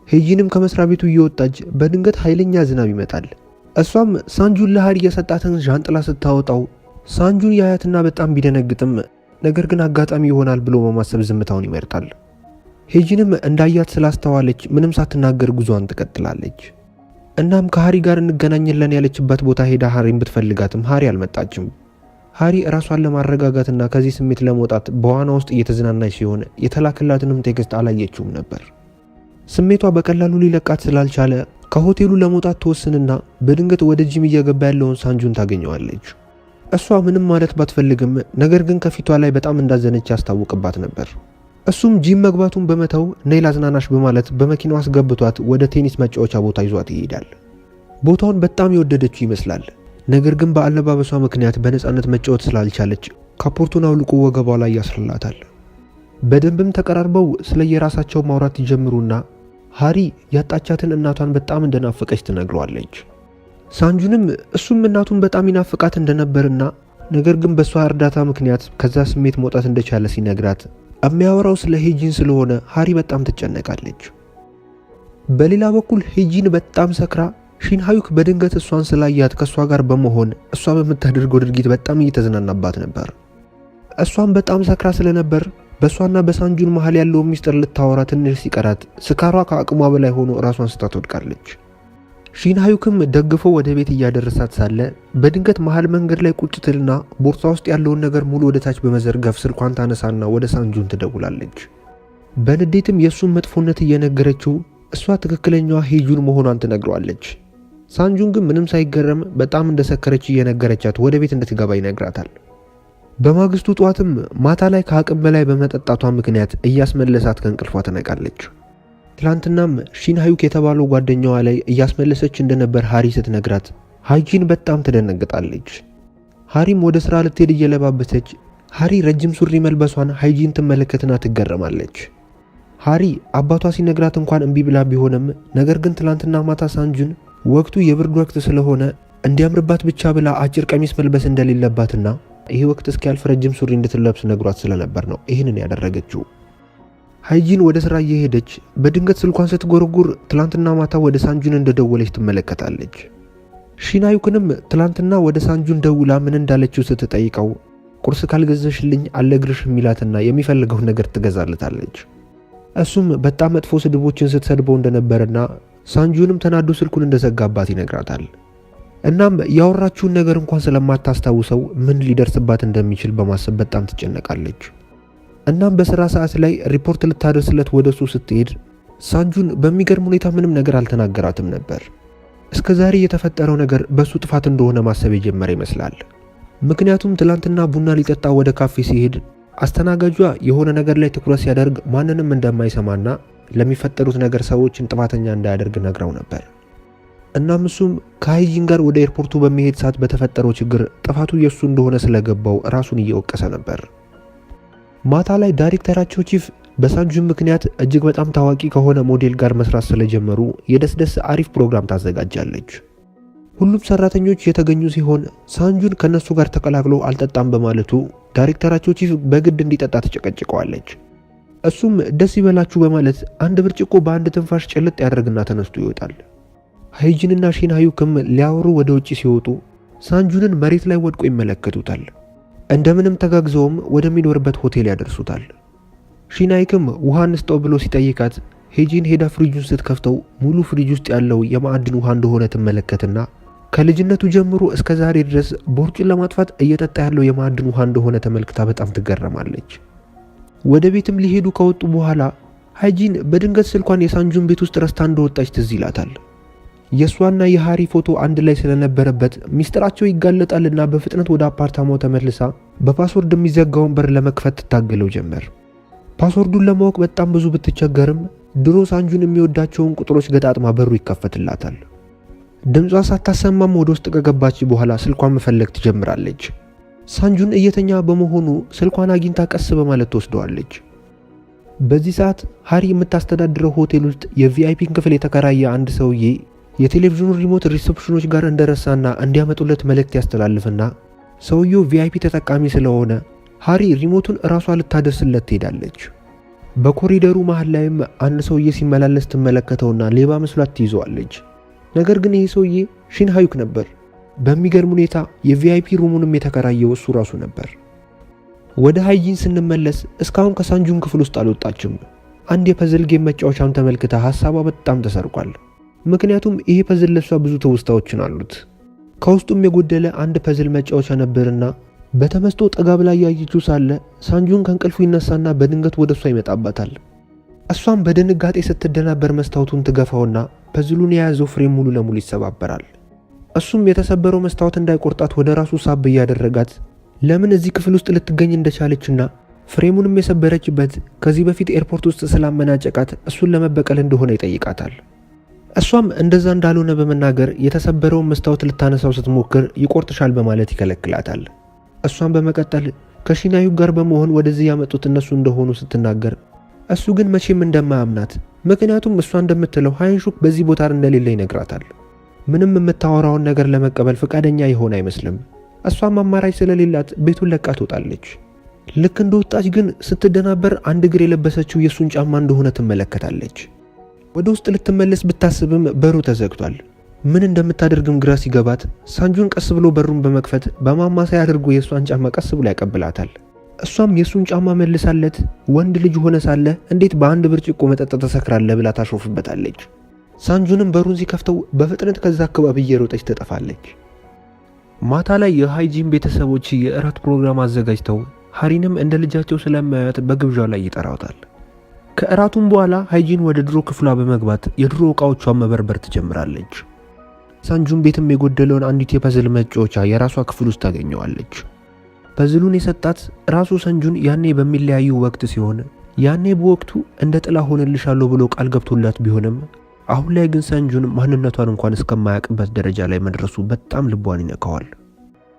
ሄጂንም ከመስሪያ ቤቱ እየወጣች በድንገት ኃይለኛ ዝናብ ይመጣል። እሷም ሳንጁን ለሃሪ የሰጣትን ዣንጥላ ስታወጣው ሳንጁን ያያትና በጣም ቢደነግጥም ነገር ግን አጋጣሚ ይሆናል ብሎ በማሰብ ዝምታውን ይመርጣል። ሄጂንም እንዳያት ስላስተዋለች ምንም ሳትናገር ጉዞዋን ትቀጥላለች። እናም ከሃሪ ጋር እንገናኛለን ያለችበት ቦታ ሄዳ ሃሪን ብትፈልጋትም ሃሪ አልመጣችም። ሃሪ ራሷን ለማረጋጋትና ከዚህ ስሜት ለመውጣት በዋና ውስጥ እየተዝናናች ሲሆን የተላከላትንም text አላየችውም ነበር። ስሜቷ በቀላሉ ሊለቃት ስላልቻለ ከሆቴሉ ለመውጣት ትወስንና በድንገት ወደ ጂም እየገባ ያለውን ሳንጁን ታገኘዋለች። እሷ ምንም ማለት ባትፈልግም ነገር ግን ከፊቷ ላይ በጣም እንዳዘነች ያስታውቅባት ነበር። እሱም ጂም መግባቱን በመተው ነይ ላዝናናሽ በማለት በመኪናው አስገብቷት ወደ ቴኒስ መጫወቻ ቦታ ይዟት ይሄዳል። ቦታውን በጣም የወደደችው ይመስላል። ነገር ግን በአለባበሷ ምክንያት በነፃነት መጫወት ስላልቻለች ካፖርቱን አውልቆ ወገቧ ላይ ያስርላታል። በደንብም ተቀራርበው ስለ የራሳቸው ማውራት ይጀምሩና ሃሪ ያጣቻትን እናቷን በጣም እንደናፈቀች ትነግረዋለች። ሳንጁንም እሱም እናቱን በጣም ይናፍቃት እንደነበርና ነገር ግን በእሷ እርዳታ ምክንያት ከዛ ስሜት መውጣት እንደቻለ ሲነግራት የሚያወራው ስለ ሄጂን ስለሆነ ሃሪ በጣም ትጨነቃለች። በሌላ በኩል ሄጂን በጣም ሰክራ ሺንሃዩክ በድንገት እሷን ስላያት ከእሷ ጋር በመሆን እሷ በምታደርገው ድርጊት በጣም እየተዝናናባት ነበር። እሷን በጣም ሰክራ ስለነበር በእሷና በሳንጁን መሃል ያለውን ሚስጥር ልታወራ ትንሽ ሲቀራት ስካሯ ከአቅሟ በላይ ሆኖ ራሷን ስታ ትወድቃለች። ሺንሃዩክም ደግፎ ወደ ቤት እያደረሳት ሳለ በድንገት መሃል መንገድ ላይ ቁጭ ትልና ቦርሳ ውስጥ ያለውን ነገር ሙሉ ወደ ታች በመዘርገፍ ስልኳን ታነሳና ወደ ሳንጁን ትደውላለች። በንዴትም የእሱን መጥፎነት እየነገረችው እሷ ትክክለኛዋ ሄጁን መሆኗን ትነግረዋለች። ሳንጁን ግን ምንም ሳይገረም በጣም እንደሰከረች እየነገረቻት ወደ ቤት እንድትገባ ይነግራታል። በማግስቱ ጠዋትም ማታ ላይ ከአቅም በላይ በመጠጣቷ ምክንያት እያስመለሳት ከእንቅልፏ ትነቃለች። ትላንትናም ሺንሃዩክ የተባለው ጓደኛዋ ላይ እያስመለሰች እንደነበር ሃሪ ስትነግራት ሃይጂን በጣም ትደነግጣለች። ሃሪም ወደ ስራ ልትሄድ እየለባበሰች ሃሪ ረጅም ሱሪ መልበሷን ሃይጂን ትመለከትና ትገረማለች። ሃሪ አባቷ ሲነግራት እንኳን እምቢ ብላ ቢሆንም ነገር ግን ትላንትና ማታ ሳንጁን ወቅቱ የብርድ ወቅት ስለሆነ እንዲያምርባት ብቻ ብላ አጭር ቀሚስ መልበስ እንደሌለባትና ይህ ወቅት እስኪያልፍ ረጅም ሱሪ እንድትለብስ ነግሯት ስለነበር ነው ይህንን ያደረገችው። ሃይጂን ወደ ስራ እየሄደች በድንገት ስልኳን ስትጎረጉር ትላንትና ማታ ወደ ሳንጁን እንደደወለች ትመለከታለች። ሺናዩክንም ትላንትና ወደ ሳንጁን ደውላ ምን እንዳለችው ስትጠይቀው ቁርስ ካልገዘሽልኝ አልነግርሽ የሚላትና የሚፈልገውን ነገር ትገዛለታለች። እሱም በጣም መጥፎ ስድቦችን ስትሰድበው እንደነበርና ሳንጁንም ተናዶ ስልኩን እንደዘጋባት ይነግራታል። እናም ያወራችውን ነገር እንኳን ስለማታስታውሰው ምን ሊደርስባት እንደሚችል በማሰብ በጣም ትጨነቃለች። እናም በስራ ሰዓት ላይ ሪፖርት ልታደርስለት ወደ እሱ ስትሄድ ሳንጁን በሚገርም ሁኔታ ምንም ነገር አልተናገራትም ነበር። እስከ ዛሬ የተፈጠረው ነገር በሱ ጥፋት እንደሆነ ማሰብ የጀመረ ይመስላል። ምክንያቱም ትላንትና ቡና ሊጠጣ ወደ ካፌ ሲሄድ አስተናጋጇ የሆነ ነገር ላይ ትኩረት ሲያደርግ ማንንም እንደማይሰማና ለሚፈጠሩት ነገር ሰዎችን ጥፋተኛ እንዳያደርግ ነግረው ነበር። እናም እሱም ከሃይጂን ጋር ወደ ኤርፖርቱ በሚሄድ ሰዓት በተፈጠረው ችግር ጥፋቱ የእሱ እንደሆነ ስለገባው ራሱን እየወቀሰ ነበር። ማታ ላይ ዳይሬክተራቸው ቺፍ በሳንጁን ምክንያት እጅግ በጣም ታዋቂ ከሆነ ሞዴል ጋር መስራት ስለጀመሩ የደስደስ አሪፍ ፕሮግራም ታዘጋጃለች። ሁሉም ሰራተኞች የተገኙ ሲሆን ሳንጁን ከነሱ ጋር ተቀላቅሎ አልጠጣም በማለቱ ዳይሬክተራቸው ቺፍ በግድ እንዲጠጣ ትጨቀጭቀዋለች። እሱም ደስ ይበላችሁ በማለት አንድ ብርጭቆ በአንድ ትንፋሽ ጭልጥ ያደርግና ተነስቶ ይወጣል። ሃይጂንና ሺንሃዩክም ሊያወሩ ወደ ውጭ ሲወጡ ሳንጁንን መሬት ላይ ወድቆ ይመለከቱታል። እንደምንም ተጋግዘውም ወደሚኖርበት ሆቴል ያደርሱታል። ሺናይክም ውሃ እንስጠው ብሎ ሲጠይቃት ሄጂን ሄዳ ፍሪጁን ስትከፍተው ሙሉ ፍሪጅ ውስጥ ያለው የማዕድን ውሃ እንደሆነ ትመለከትና ከልጅነቱ ጀምሮ እስከ ዛሬ ድረስ ቦርጩን ለማጥፋት እየጠጣ ያለው የማዕድን ውሃ እንደሆነ ተመልክታ በጣም ትገረማለች። ወደ ቤትም ሊሄዱ ከወጡ በኋላ ሃይጂን በድንገት ስልኳን የሳንጁን ቤት ውስጥ ረስታ እንደወጣች ትዝ ይላታል። የእሷና የሃሪ ፎቶ አንድ ላይ ስለነበረበት ሚስጥራቸው ይጋለጣልና በፍጥነት ወደ አፓርታማው ተመልሳ በ password የሚዘጋውን በር ለመክፈት ትታገለው ጀመር። password ኡን ለማወቅ በጣም ብዙ ብትቸገርም ድሮ ሳንጁን የሚወዳቸውን ቁጥሮች ገጣጥማ በሩ ይከፈትላታል። ድምጿ ሳታሰማም ወደ ውስጥ ከገባች በኋላ ስልኳን መፈለግ ትጀምራለች። ሳንጁን እየተኛ በመሆኑ ስልኳን አግኝታ ቀስ በማለት ትወስደዋለች። በዚህ ሰዓት ሃሪ የምታስተዳድረው ሆቴል ውስጥ የ VIP ን ክፍል የተከራየ አንድ ሰውዬ የቴሌቪዥኑ remote reception ኖች ጋር እንደረሳና እንዲያመጡለት መልእክት ያስተላልፍና ሰውየው VIP ተጠቃሚ ስለሆነ ሃሪ remote ኡን እራሷ ልታደርስለት ትሄዳለች። በኮሪደሩ መሃል ላይም አንድ ሰውዬ ሲመላለስ ትመለከተውና ሌባ መስሏት ትይዘዋለች። ነገር ግን ይህ ሰውዬ ሺን ሃዩክ ነበር። በሚገርም ሁኔታ የ VIP room ኡንም የተከራየው እሱ ራሱ ነበር። ወደ ሃይጂን ስንመለስ እስካሁን ከሳንጁን ክፍል ውስጥ አልወጣችም። አንድ የ puzzle game መጫወቻም ተመልክታ ሐሳቧ በጣም ተሰርቋል። ምክንያቱም ይሄ puzzle ለሷ ብዙ ትውስታዎችን አሉት። ከውስጡም የጎደለ አንድ puzzle መጫወቻ ነበርና በተመስጦ ጠጋ ብላ እያየችው ሳለ ሳንጁን ከእንቅልፉ ይነሳና በድንገት ወደ እሷ ይመጣባታል። እሷም በድንጋጤ ስትደናበር መስታወቱን ትገፋውና puzzle ኡን የያዘው frame ሙሉ ለሙሉ ይሰባበራል። እሱም የተሰበረው መስታወት እንዳይቆርጣት ወደ ራሱ ሳብ እያደረጋት ለምን እዚህ ክፍል ውስጥ ልትገኝ እንደቻለችና frame ኡንም የሰበረችበት ከዚህ በፊት ኤርፖርት ውስጥ ስላመናጨቃት እሱን ለመበቀል እንደሆነ ይጠይቃታል። እሷም እንደዛ እንዳልሆነ በመናገር የተሰበረውን መስታወት ልታነሳው ስትሞክር ይቆርጥሻል በማለት ይከለክላታል። እሷም በመቀጠል ከሺናዩ ጋር በመሆን ወደዚህ ያመጡት እነሱ እንደሆኑ ስትናገር እሱ ግን መቼም እንደማያምናት ምክንያቱም እሷ እንደምትለው ሃይንሹክ በዚህ ቦታ እንደሌለ ይነግራታል። ምንም የምታወራውን ነገር ለመቀበል ፈቃደኛ የሆነ አይመስልም። እሷም አማራጭ ስለሌላት ቤቱን ለቃ ትወጣለች። ልክ እንደወጣች ግን ስትደናበር አንድ እግር የለበሰችው የእሱን ጫማ እንደሆነ ትመለከታለች። ወደ ውስጥ ልትመለስ ብታስብም በሩ ተዘግቷል። ምን እንደምታደርግም ግራ ሲገባት ሳንጁን ቀስ ብሎ በሩን በመክፈት በማማሳይ አድርጎ የእሷን ጫማ ቀስ ብሎ ያቀብላታል። እሷም የእሱን ጫማ መልሳለት ወንድ ልጅ ሆነ ሳለ እንዴት በአንድ ብርጭቆ መጠጥ ተሰክራለ ብላ ታሾፍበታለች። ሳንጁንም በሩን ሲከፍተው በፍጥነት ከዛ አካባቢ እየሮጠች ትጠፋለች። ማታ ላይ የሃይጂን ቤተሰቦች የእራት ፕሮግራም አዘጋጅተው ሃሪንም እንደ ልጃቸው ስለማያት በግብዣው ላይ ይጠራውታል። ከእራቱም በኋላ ሃይጂን ወደ ድሮ ክፍሏ በመግባት የድሮ ዕቃዎቿን መበርበር ትጀምራለች። ሳንጁን ቤትም የጎደለውን አንዲት የ puzzle መጫወቻ የራሷ ክፍል ውስጥ ታገኘዋለች። puzzle ኡን የሰጣት ራሱ ሰንጁን ያኔ በሚለያዩ ወቅት ሲሆን ያኔ በወቅቱ እንደ ጥላ ሆንልሻለሁ ብሎ ቃል ገብቶላት ቢሆንም አሁን ላይ ግን ሰንጁን ማንነቷን እንኳን እስከማያውቅበት ደረጃ ላይ መድረሱ በጣም ልቧን ይነካዋል።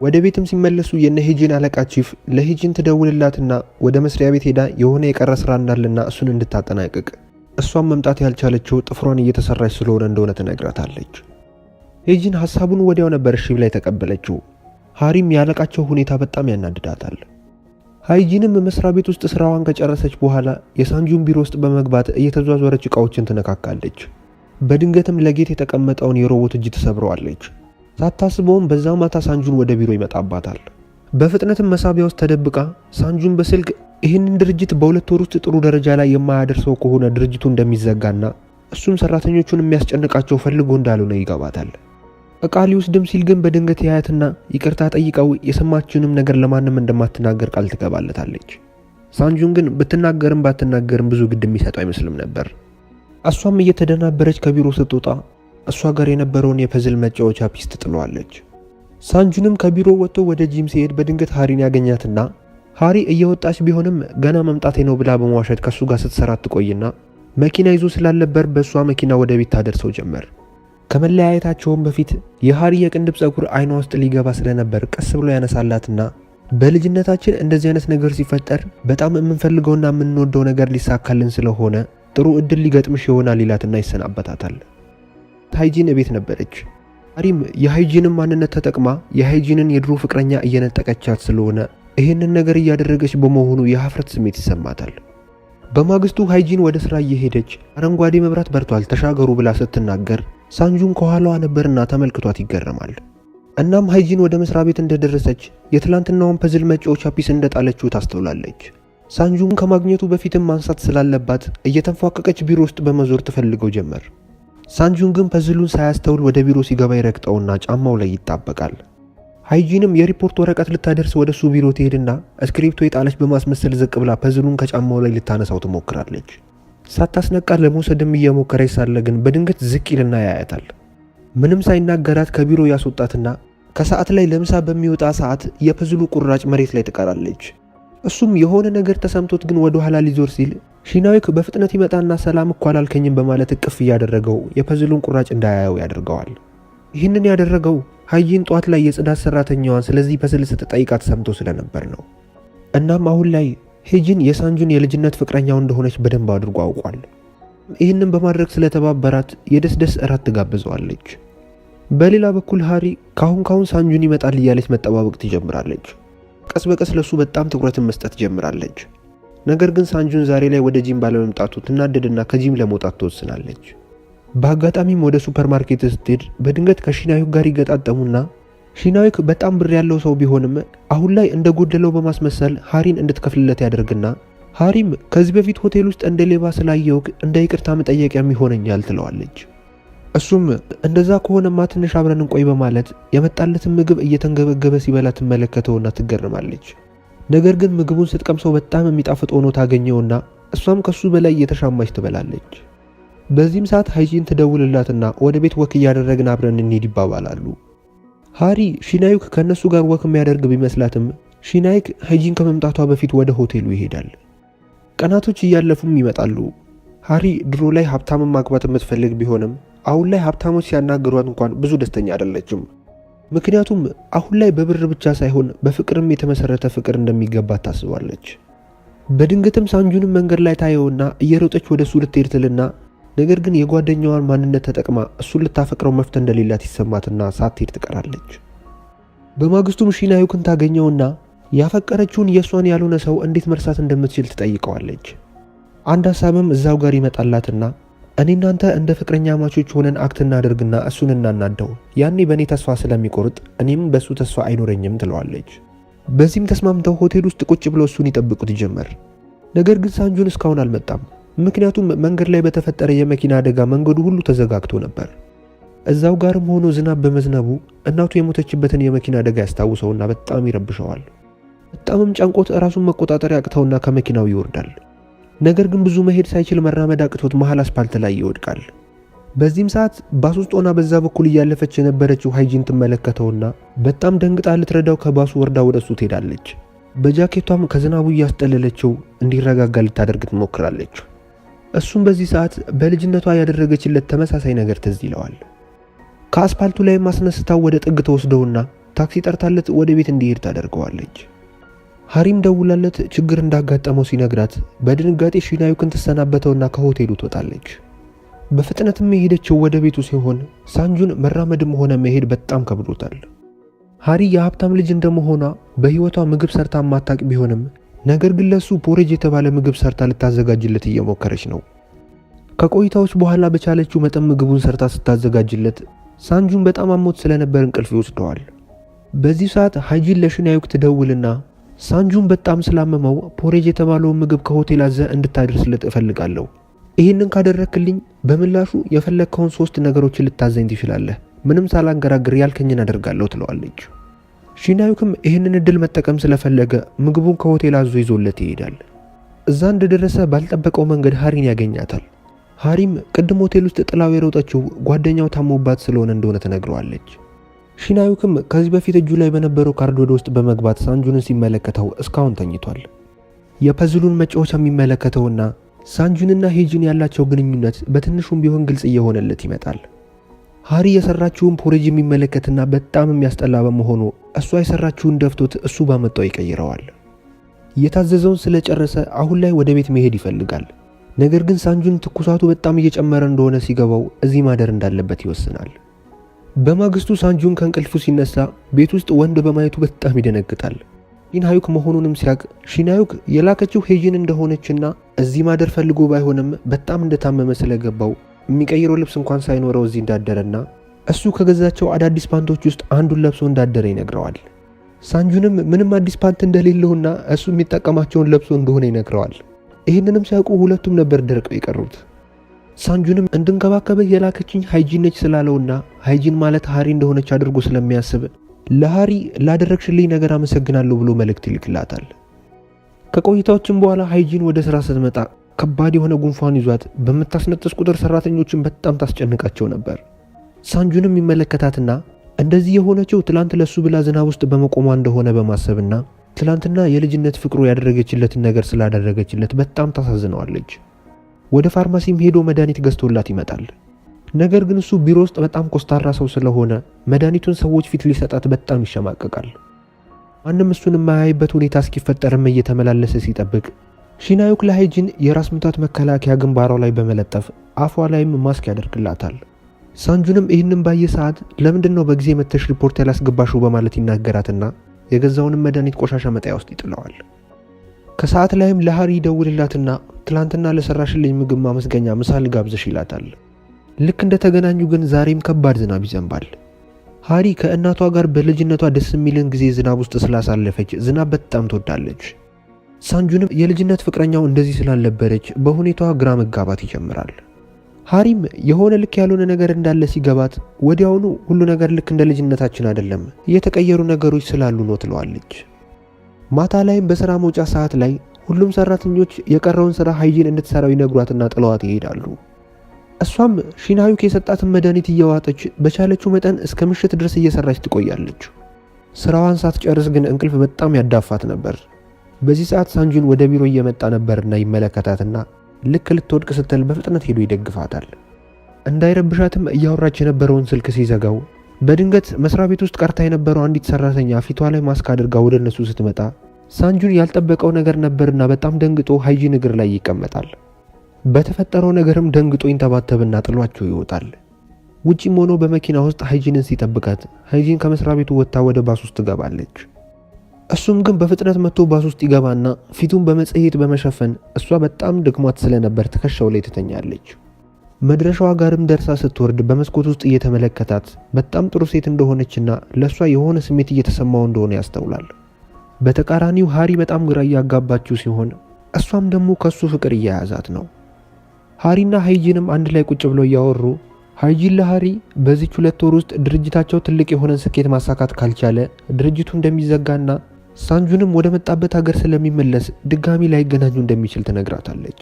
ወደ ቤትም ሲመለሱ የነ ሄጂን አለቃ chief ለሄጂን ትደውልላትና ወደ መስሪያ ቤት ሄዳ የሆነ የቀረ ስራ እንዳለና እሱን እንድታጠናቅቅ እሷም መምጣት ያልቻለችው ጥፍሯን እየተሰራች ስለሆነ እንደሆነ ትነግራታለች። ሄጂን ሐሳቡን ወዲያው ነበር እሺ ብላ የተቀበለችው። ሃሪም ያለቃቸው ሁኔታ በጣም ያናድዳታል። ሃይጂንም መስሪያ ቤት ውስጥ ስራዋን ከጨረሰች በኋላ የሳንጁን ቢሮ ውስጥ በመግባት እየተዟዟረች እቃዎችን ትነካካለች። በድንገትም ለጌጥ የተቀመጠውን የሮቦት እጅ ትሰብረዋለች። ሳታስበውም በዛ ማታ ሳንጁን ወደ ቢሮ ይመጣባታል። በፍጥነትም መሳቢያ ውስጥ ተደብቃ ሳንጁን በስልክ ይህንን ድርጅት በ2 ወር ውስጥ ጥሩ ደረጃ ላይ የማያደርሰው ከሆነ ድርጅቱ እንደሚዘጋና እሱም ሰራተኞቹን የሚያስጨንቃቸው ፈልጎ እንዳልሆነ ይገባታል። እቃ ሊወስድም ሲል ግን በድንገት ያያትና ይቅርታ ጠይቀው የሰማችውንም ነገር ለማንም እንደማትናገር ቃል ትገባለታለች። ሳንጁን ግን ብትናገርም ባትናገርም ብዙ ግድ የሚሰጠው አይመስልም ነበር። እሷም እየተደናበረች ከቢሮ ስትወጣ እሷ ጋር የነበረውን የ puzzle መጫወቻ piece ትጥለዋለች። ሳንጁንም ከቢሮ ወጥቶ ወደ ጂም ሲሄድ በድንገት ሃሪን ያገኛትና ሃሪ እየወጣች ቢሆንም ገና መምጣቴ ነው ብላ በመዋሸት ከእሱ ጋር ስትሰራ ትቆይና መኪና ይዞ ስላልነበር በእሷ መኪና ወደ ቤት ታደርሰው ጀመር። ከመለያየታቸውም በፊት የሃሪ የቅንድብ ፀጉር አይኗ ውስጥ ሊገባ ስለነበር ቀስ ብሎ ያነሳላትና በልጅነታችን እንደዚህ አይነት ነገር ሲፈጠር በጣም የምንፈልገውና የምንወደው ነገር ሊሳካልን ስለሆነ ጥሩ እድል ሊገጥምሽ ይሆናል ይላትና ይሰናበታታል። ሃይጂን እቤት ነበረች። ሃሪም የሃይጂንን ማንነት ተጠቅማ የሃይጂንን የድሮ ፍቅረኛ እየነጠቀቻት ስለሆነ ይህንን ነገር እያደረገች በመሆኑ የሀፍረት ስሜት ይሰማታል። በማግስቱ ሃይጂን ወደ ስራ እየሄደች አረንጓዴ መብራት በርቷል ተሻገሩ ብላ ስትናገር ሳንጁን ከኋላዋ ነበርና ተመልክቷት ይገረማል። እናም ሃይጂን ወደ መስሪያ ቤት እንደደረሰች የትላንትናውን puzzle መጫወቻ piece እንደጣለችው ታስተውላለች። ሳንጁን ከማግኘቱ በፊትም ማንሳት ስላለባት እየተንፏቀቀች ቢሮ ውስጥ በመዞር ትፈልገው ጀመር። ሳንጁን ግን puzzle ኡን ሳያስተውል ወደ ቢሮ ሲገባ ይረግጠውና ጫማው ላይ ይጣበቃል። ሃይጂንም የሪፖርት ወረቀት ልታደርስ ወደ እሱ ቢሮ ትሄድና እስክሪፕቶ የጣለች በማስመሰል ዝቅ ብላ puzzle ኡን ከጫማው ላይ ልታነሳው ትሞክራለች። ሳታስነቃ ለመውሰድም እየሞከረች ሳለ ግን በድንገት ዝቅ ይልና ያያታል። ምንም ሳይናገራት ከቢሮ ያስወጣትና ከሰዓት ላይ ለምሳ በሚወጣ ሰዓት የ puzzle ኡ ቁራጭ መሬት ላይ ትቀራለች። እሱም የሆነ ነገር ተሰምቶት ግን ወደ ኋላ ሊዞር ሲል ሺናዊክ በፍጥነት ይመጣና ሰላም እኮ አላልከኝም በማለት እቅፍ እያደረገው የ puzzle ኡን ቁራጭ እንዳያየው ያደርገዋል። ይህንን ያደረገው ሃይጂን ጧት ላይ የጽዳት ሰራተኛዋን ስለዚህ puzzle ስትጠይቃት ሰምቶ ስለነበር ነው። እናም አሁን ላይ ሄጂን የሳንጁን የልጅነት ፍቅረኛው እንደሆነች በደንብ አድርጎ አውቋል። ይህንን በማድረግ ስለተባበራት የደስደስ እራት ትጋብዘዋለች። በሌላ በኩል ሃሪ ካሁን ካሁን ሳንጁን ይመጣል እያለች መጠባበቅ ትጀምራለች። ቀስ በቀስ ለሱ በጣም ትኩረትን መስጠት ጀምራለች። ነገር ግን ሳንጁን ዛሬ ላይ ወደ ጂም ባለመምጣቱ ትናደድና ከጂም ለመውጣት ትወስናለች። በአጋጣሚም ወደ ሱፐርማርኬት ስትሄድ በድንገት ከሺናዩክ ጋር ይገጣጠሙና ሺናዩክ በጣም ብር ያለው ሰው ቢሆንም አሁን ላይ እንደጎደለው በማስመሰል ሃሪን እንድትከፍልለት ያደርግና ሃሪም ከዚህ በፊት ሆቴል ውስጥ እንደ ሌባ ስላየውክ እንደ ይቅርታ መጠየቂያም ይሆነኛል ትለዋለች። እሱም እንደዛ ከሆነማ ትንሽ አብረን እንቆይ በማለት የመጣለትን ምግብ እየተንገበገበ ሲበላ ትመለከተውና ትገርማለች። ነገር ግን ምግቡን ስትቀምሰው በጣም የሚጣፍጥ ሆኖ ታገኘውና እሷም ከሱ በላይ እየተሻማች ትበላለች። በዚህም ሰዓት ሃይጂን ትደውልላትና ወደ ቤት walk እያደረግን አብረን እንሂድ ይባባላሉ። ሃሪ ሺናዩክ ከነሱ ጋር walk የሚያደርግ ቢመስላትም ሺናዩክ ሃይጂን ከመምጣቷ በፊት ወደ ሆቴሉ ይሄዳል። ቀናቶች እያለፉም ይመጣሉ። ሃሪ ድሮ ላይ ሀብታምን ማግባት የምትፈልግ ቢሆንም አሁን ላይ ሀብታሞች ሲያናግሯት እንኳን ብዙ ደስተኛ አይደለችም። ምክንያቱም አሁን ላይ በብር ብቻ ሳይሆን በፍቅርም የተመሰረተ ፍቅር እንደሚገባት ታስባለች። በድንገትም ሳንጁንም መንገድ ላይ ታየውና እየሮጠች ወደ እሱ ልትሄድ ትልና ነገር ግን የጓደኛዋን ማንነት ተጠቅማ እሱን ልታፈቅረው መፍት እንደሌላት ይሰማትና ሳትሄድ ትቀራለች። በማግስቱም ሺናዩክን ታገኘውና ያፈቀረችውን የእሷን ያልሆነ ሰው እንዴት መርሳት እንደምትችል ትጠይቀዋለች። አንድ ሀሳብም እዛው ጋር ይመጣላትና እኔ እናንተ እንደ ፍቅረኛ ማቾች ሆነን act እናደርግና እሱን እናናደው፣ ያኔ በእኔ ተስፋ ስለሚቆርጥ እኔም በእሱ ተስፋ አይኖረኝም ትለዋለች። በዚህም ተስማምተው ሆቴል ውስጥ ቁጭ ብለው እሱን ይጠብቁት ጀመር። ነገር ግን ሳንጁን እስካሁን አልመጣም። ምክንያቱም መንገድ ላይ በተፈጠረ የመኪና አደጋ መንገዱ ሁሉ ተዘጋግቶ ነበር። እዛው ጋርም ሆኖ ዝናብ በመዝነቡ እናቱ የሞተችበትን የመኪና አደጋ ያስታውሰውና በጣም ይረብሸዋል። በጣምም ጨንቆት ራሱን መቆጣጠር ያቅተውና ከመኪናው ይወርዳል። ነገር ግን ብዙ መሄድ ሳይችል መራመድ አቅቶት መሃል አስፓልት ላይ ይወድቃል። በዚህም ሰዓት ባስ ውስጥ ሆና በዛ በኩል እያለፈች የነበረችው ሃይጂን ትመለከተውና በጣም ደንግጣ ልትረዳው ከባሱ ወርዳ ወደ እሱ ትሄዳለች። በጃኬቷም ከዝናቡ እያስጠለለችው እንዲረጋጋ ልታደርግ ትሞክራለች። እሱም በዚህ ሰዓት በልጅነቷ ያደረገችለት ተመሳሳይ ነገር ትዝ ይለዋል። ከአስፓልቱ ላይ ማስነስታው ወደ ጥግ ተወስደውና ታክሲ ጠርታለት ወደ ቤት እንዲሄድ ታደርገዋለች። ሃሪም ደውላለት ችግር እንዳጋጠመው ሲነግራት በድንጋጤ ሺናዩክን ትሰናበተውና ከሆቴሉ ትወጣለች። በፍጥነትም የሄደችው ወደ ቤቱ ሲሆን ሳንጁን መራመድም ሆነ መሄድ በጣም ከብዶታል። ሃሪ የሀብታም ልጅ እንደመሆኗ በሕይወቷ ምግብ ሰርታ ማታቅ ቢሆንም ነገር ግን ለሱ porridge የተባለ ምግብ ሰርታ ልታዘጋጅለት እየሞከረች ነው። ከቆይታዎች በኋላ በቻለችው መጠን ምግቡን ሰርታ ስታዘጋጅለት ሳንጁን በጣም አሞት ስለነበር እንቅልፍ ይወስደዋል። በዚህ ሰዓት ሃይጂን ለሽናዩክ ትደውልና ሳንጁን በጣም ስላመመው porridge የተባለውን ምግብ ከሆቴል አዘህ እንድታደርስለት እፈልጋለሁ። ይህንን ካደረክልኝ በምላሹ የፈለግከውን 3 ነገሮችን ልታዘኝ ትችላለህ። ምንም ሳላንገራግር ያልከኝን አደርጋለሁ ትለዋለች። ሺናዩክም ይህንን እድል መጠቀም ስለፈለገ ምግቡን ከሆቴል አዞ ይዞለት ይሄዳል። እዛ እንደደረሰ ባልጠበቀው መንገድ ሃሪን ያገኛታል። ሃሪም ቅድም ሆቴል ውስጥ ጥላው የሮጠችው ጓደኛው ታሞባት ስለሆነ እንደሆነ ትነግረዋለች። ሺናዩክም ከዚህ በፊት እጁ ላይ በነበረው ካርድ ወደ ውስጥ በመግባት ሳንጁንን ሲመለከተው እስካሁን ተኝቷል። የ puzzle ኡን መጫወቻ የሚመለከተውና ሳንጁንና ሄጂን ያላቸው ግንኙነት በትንሹም ቢሆን ግልጽ እየሆነለት ይመጣል። ሃሪ የሰራችውን porridge የሚመለከትና በጣም የሚያስጠላ በመሆኑ እሷ የሰራችውን ደፍቶት እሱ ባመጣው ይቀይረዋል። የታዘዘውን ስለጨረሰ አሁን ላይ ወደ ቤት መሄድ ይፈልጋል። ነገር ግን ሳንጁን ትኩሳቱ በጣም እየጨመረ እንደሆነ ሲገባው እዚህ ማደር እንዳለበት ይወስናል። በማግስቱ ሳንጁን ከእንቅልፉ ሲነሳ ቤት ውስጥ ወንድ በማየቱ በጣም ይደነግጣል። ሺናዩክ መሆኑንም ሲያቅ ሺናዩክ የላከችው ሄጂን እንደሆነችና እዚህ ማደር ፈልጎ ባይሆንም በጣም እንደታመመ ስለገባው የሚቀይረው ልብስ እንኳን ሳይኖረው እዚህ እንዳደረና እሱ ከገዛቸው አዳዲስ ፓንቶች ውስጥ አንዱን ለብሶ እንዳደረ ይነግረዋል። ሳንጁንም ምንም አዲስ ፓንት እንደሌለውና እሱ የሚጠቀማቸውን ለብሶ እንደሆነ ይነግረዋል። ይህንንም ሲያውቁ ሁለቱም ነበር ደርቀው የቀሩት። ሳንጁንም እንድንከባከበህ የላከችኝ ሃይጂን ነች ስላለውና ሃይጂን ማለት ሃሪ እንደሆነች አድርጎ ስለሚያስብ ለሃሪ ላደረግሽልኝ ነገር አመሰግናለሁ ብሎ መልእክት ይልክላታል። ከቆይታዎችም በኋላ ሃይጂን ወደ ስራ ስትመጣ ከባድ የሆነ ጉንፋን ይዟት በምታስነጥስ ቁጥር ሰራተኞችን በጣም ታስጨንቃቸው ነበር። ሳንጁንም ይመለከታትና እንደዚህ የሆነችው ትላንት ለሱ ብላ ዝናብ ውስጥ በመቆሟ እንደሆነ በማሰብና ትላንትና የልጅነት ፍቅሩ ያደረገችለትን ነገር ስላደረገችለት በጣም ታሳዝነዋለች። ወደ ፋርማሲም ሄዶ መድኃኒት ገዝቶላት ይመጣል። ነገር ግን እሱ ቢሮ ውስጥ በጣም ኮስታራ ሰው ስለሆነ መድኃኒቱን ሰዎች ፊት ሊሰጣት በጣም ይሸማቀቃል። ማንም እሱን የማያይበት ሁኔታ እስኪፈጠርም እየተመላለሰ ሲጠብቅ ሺናዩክ ለሃይጂን የራስ ምታት መከላከያ ግንባሯ ላይ በመለጠፍ አፏ ላይም ማስክ ያደርግላታል። ሳንጁንም ይህንን ባየ ሰዓት ለምንድን ነው በጊዜ መተሽ ሪፖርት ያላስገባሽው በማለት ይናገራትና የገዛውንም መድኃኒት ቆሻሻ መጣያ ውስጥ ይጥለዋል። ከሰዓት ላይም ለሃሪ ይደውልላትና ትላንትና ለሰራሽልኝ ምግብ ማመስገኛ ምሳ ልጋብዝሽ ይላታል። ልክ እንደተገናኙ ግን ዛሬም ከባድ ዝናብ ይዘንባል። ሃሪ ከእናቷ ጋር በልጅነቷ ደስ የሚልን ጊዜ ዝናብ ውስጥ ስላሳለፈች ዝናብ በጣም ትወዳለች። ሳንጁንም የልጅነት ፍቅረኛው እንደዚህ ስላልነበረች በሁኔታዋ ግራ መጋባት ይጀምራል። ሃሪም የሆነ ልክ ያልሆነ ነገር እንዳለ ሲገባት ወዲያውኑ ሁሉ ነገር ልክ እንደ ልጅነታችን አይደለም፣ የተቀየሩ ነገሮች ስላሉ ነው ትለዋለች። ማታ ላይም በስራ መውጫ ሰዓት ላይ ሁሉም ሰራተኞች የቀረውን ስራ ሃይጂን እንድትሰራው ይነግሯትና ጥለዋት ይሄዳሉ። እሷም ሺናዩክ የሰጣትን መድኃኒት እየዋጠች በቻለችው መጠን እስከ ምሽት ድረስ እየሰራች ትቆያለች። ስራዋን ሳትጨርስ ግን እንቅልፍ በጣም ያዳፋት ነበር። በዚህ ሰዓት ሳንጁን ወደ ቢሮ እየመጣ ነበርና ይመለከታትና ልክ ልትወድቅ ስትል በፍጥነት ሄዶ ይደግፋታል። እንዳይረብሻትም እያወራች የነበረውን ስልክ ሲዘጋው በድንገት መስሪያ ቤት ውስጥ ቀርታ የነበረው አንዲት ሰራተኛ ፊቷ ላይ ማስክ አድርጋ ወደ እነሱ ስትመጣ ሳንጁን ያልጠበቀው ነገር ነበርና በጣም ደንግጦ ሃይጂን እግር ላይ ይቀመጣል። በተፈጠረው ነገርም ደንግጦ ይንተባተብና ጥሏቸው ይወጣል። ውጪም ሆኖ በመኪና ውስጥ ሃይጂንን ሲጠብቃት ሃይጂን ከመስሪያ ቤቱ ወጥታ ወደ ባስ ውስጥ ትገባለች። እሱም ግን በፍጥነት መጥቶ ባስ ውስጥ ይገባና ፊቱን በመጽሔት በመሸፈን እሷ በጣም ደክሟት ስለነበር ትከሻው ላይ ትተኛለች። መድረሻዋ ጋርም ደርሳ ስትወርድ በመስኮት ውስጥ እየተመለከታት በጣም ጥሩ ሴት እንደሆነችና ለእሷ የሆነ ስሜት እየተሰማው እንደሆነ ያስተውላል። በተቃራኒው ሃሪ በጣም ግራ እያጋባችው ሲሆን እሷም ደግሞ ከሱ ፍቅር እየያዛት ነው። ሃሪና ሃይጂንም አንድ ላይ ቁጭ ብለው እያወሩ ሃይጂን ለሃሪ በዚች 2 ወር ውስጥ ድርጅታቸው ትልቅ የሆነን ስኬት ማሳካት ካልቻለ ድርጅቱ እንደሚዘጋና ሳንጁንም ወደ መጣበት ሀገር ስለሚመለስ ድጋሚ ላይገናኙ እንደሚችል ትነግራታለች።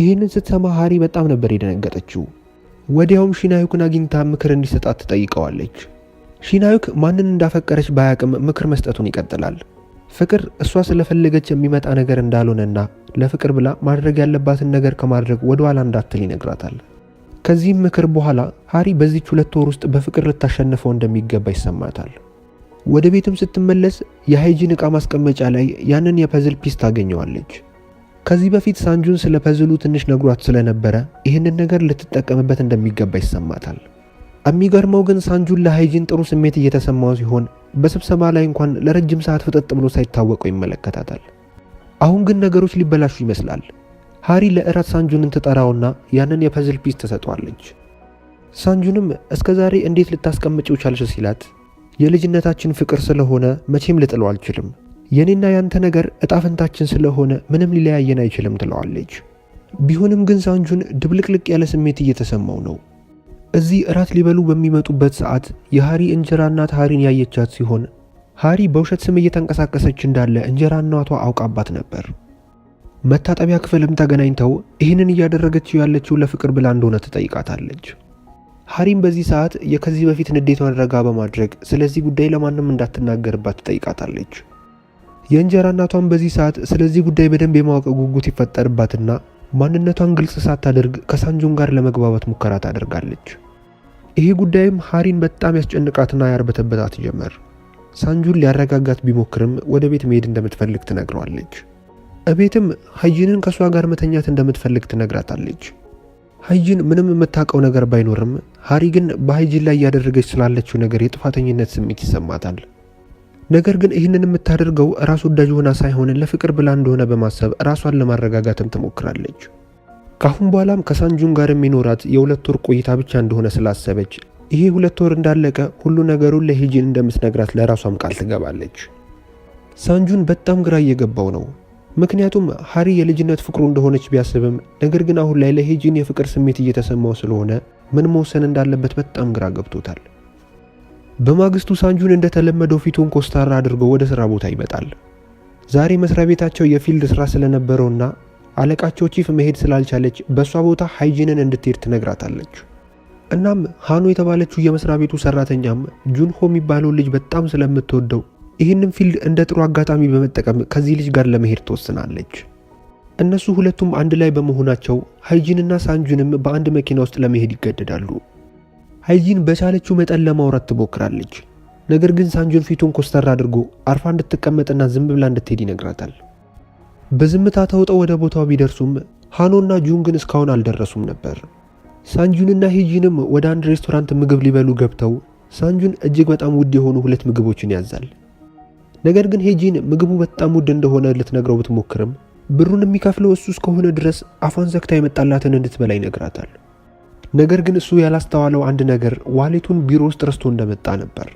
ይህንን ስትሰማ ሃሪ በጣም ነበር የደነገጠችው። ወዲያውም ሺናዩክን አግኝታ ምክር እንዲሰጣት ትጠይቀዋለች። ሺናዩክ ማንን እንዳፈቀረች ባያቅም ምክር መስጠቱን ይቀጥላል። ፍቅር እሷ ስለፈለገች የሚመጣ ነገር እንዳልሆነና ለፍቅር ብላ ማድረግ ያለባትን ነገር ከማድረግ ወደ ኋላ እንዳትል ይነግራታል። ከዚህም ምክር በኋላ ሃሪ በዚች 2 ወር ውስጥ በፍቅር ልታሸንፈው እንደሚገባ ይሰማታል። ወደ ቤትም ስትመለስ የሃይጂን ዕቃ ማስቀመጫ ላይ ያንን የ puzzle piece ታገኘዋለች። ከዚህ በፊት ሳንጁን ስለ puzzle ኡ ትንሽ ነግሯት ስለነበረ ይህንን ነገር ልትጠቀምበት እንደሚገባ ይሰማታል። የሚገርመው ግን ሳንጁን ለሃይጂን ጥሩ ስሜት እየተሰማው ሲሆን በስብሰባ ላይ እንኳን ለረጅም ሰዓት ፍጥጥ ብሎ ሳይታወቀው ይመለከታታል። አሁን ግን ነገሮች ሊበላሹ ይመስላል። ሃሪ ለእራት ሳንጁንን ትጠራውና ያንን የ puzzle piece ትሰጠዋለች። ሳንጁንም እስከ ዛሬ እንዴት ልታስቀምጪው ቻልሽ ሲላት የልጅነታችን ፍቅር ስለሆነ መቼም ልጥለው አልችልም፣ የኔና ያንተ ነገር እጣፈንታችን ስለሆነ ምንም ሊለያየን አይችልም ትለዋለች። ቢሆንም ግን ሳንጁን ድብልቅልቅ ያለ ስሜት እየተሰማው ነው። እዚህ እራት ሊበሉ በሚመጡበት ሰዓት የሃሪ እንጀራ እናት ሃሪን ያየቻት ሲሆን ሃሪ በውሸት ስም እየተንቀሳቀሰች እንዳለ እንጀራ እናቷ አውቃባት ነበር። መታጠቢያ ክፍልም ተገናኝተው ይህንን እያደረገችው ያለችው ለፍቅር ብላ እንደሆነ ትጠይቃታለች። ሃሪም በዚህ ሰዓት የከዚህ በፊት ንዴቷን ረጋ በማድረግ ስለዚህ ጉዳይ ለማንም እንዳትናገርባት ትጠይቃታለች። የእንጀራ እናቷን በዚህ ሰዓት ስለዚህ ጉዳይ በደንብ የማወቅ ጉጉት ይፈጠርባትና ማንነቷን ግልጽ ሳታደርግ ከሳንጁን ጋር ለመግባባት ሙከራ ታደርጋለች። ይሄ ጉዳይም ሃሪን በጣም ያስጨንቃትና ያርበተበታት ጀመር። ሳንጁን ሊያረጋጋት ቢሞክርም ወደ ቤት መሄድ እንደምትፈልግ ትነግረዋለች። እቤትም ሃይጂንን ከእሷ ጋር መተኛት እንደምትፈልግ ትነግራታለች። ሃይጂን ምንም የምታውቀው ነገር ባይኖርም ሃሪ ግን በሃይጂን ላይ እያደረገች ስላለችው ነገር የጥፋተኝነት ስሜት ይሰማታል። ነገር ግን ይህንን የምታደርገው ራስ ወዳጅ ሆና ሳይሆን ለፍቅር ብላ እንደሆነ በማሰብ ራሷን ለማረጋጋትም ትሞክራለች። ካሁን በኋላም ከሳንጁን ጋር የሚኖራት የ2 ወር ቆይታ ብቻ እንደሆነ ስላሰበች ይሄ 2 ወር እንዳለቀ ሁሉ ነገሩን ለሂጂን እንደምትነግራት ለራሷም ቃል ትገባለች። ሳንጁን በጣም ግራ እየገባው ነው። ምክንያቱም ሃሪ የልጅነት ፍቅሩ እንደሆነች ቢያስብም ነገር ግን አሁን ላይ ለሂጂን የፍቅር ስሜት እየተሰማው ስለሆነ ምን መወሰን እንዳለበት በጣም ግራ ገብቶታል። በማግስቱ ሳንጁን እንደተለመደው ፊቱን ኮስታራ አድርጎ ወደ ስራ ቦታ ይመጣል። ዛሬ መስሪያ ቤታቸው የ field ስራ ስለነበረውና አለቃቸው chief መሄድ ስላልቻለች በእሷ ቦታ ሃይጂንን እንድትሄድ ትነግራታለች። እናም ሃኖ የተባለችው የመስሪያ ቤቱ ሰራተኛም ጁንሆ የሚባለው ልጅ በጣም ስለምትወደው ይህንን field እንደ ጥሩ አጋጣሚ በመጠቀም ከዚህ ልጅ ጋር ለመሄድ ትወስናለች። እነሱ ሁለቱም አንድ ላይ በመሆናቸው ሃይጂንና ሳንጁንም በአንድ መኪና ውስጥ ለመሄድ ይገደዳሉ። ሃይጂን በቻለችው መጠን ለማውራት ትሞክራለች። ነገር ግን ሳንጁን ፊቱን ኮስተር አድርጎ አርፋ እንድትቀመጥና ዝም ብላ እንድትሄድ ይነግራታል። በዝምታ ተውጠው ወደ ቦታው ቢደርሱም ሃኖና ጁን ግን እስካሁን አልደረሱም ነበር። ሳንጁንና ሂጂንም ወደ አንድ ሬስቶራንት ምግብ ሊበሉ ገብተው ሳንጁን እጅግ በጣም ውድ የሆኑ ሁለት ምግቦችን ያዛል። ነገር ግን ሄጂን ምግቡ በጣም ውድ እንደሆነ ልትነግረው ብትሞክርም ብሩን የሚከፍለው እሱ እስከሆነ ድረስ አፏን ዘግታ የመጣላትን እንድትበላ ይነግራታል። ነገር ግን እሱ ያላስተዋለው አንድ ነገር wallet ኡን ቢሮ ውስጥ ረስቶ እንደመጣ ነበር።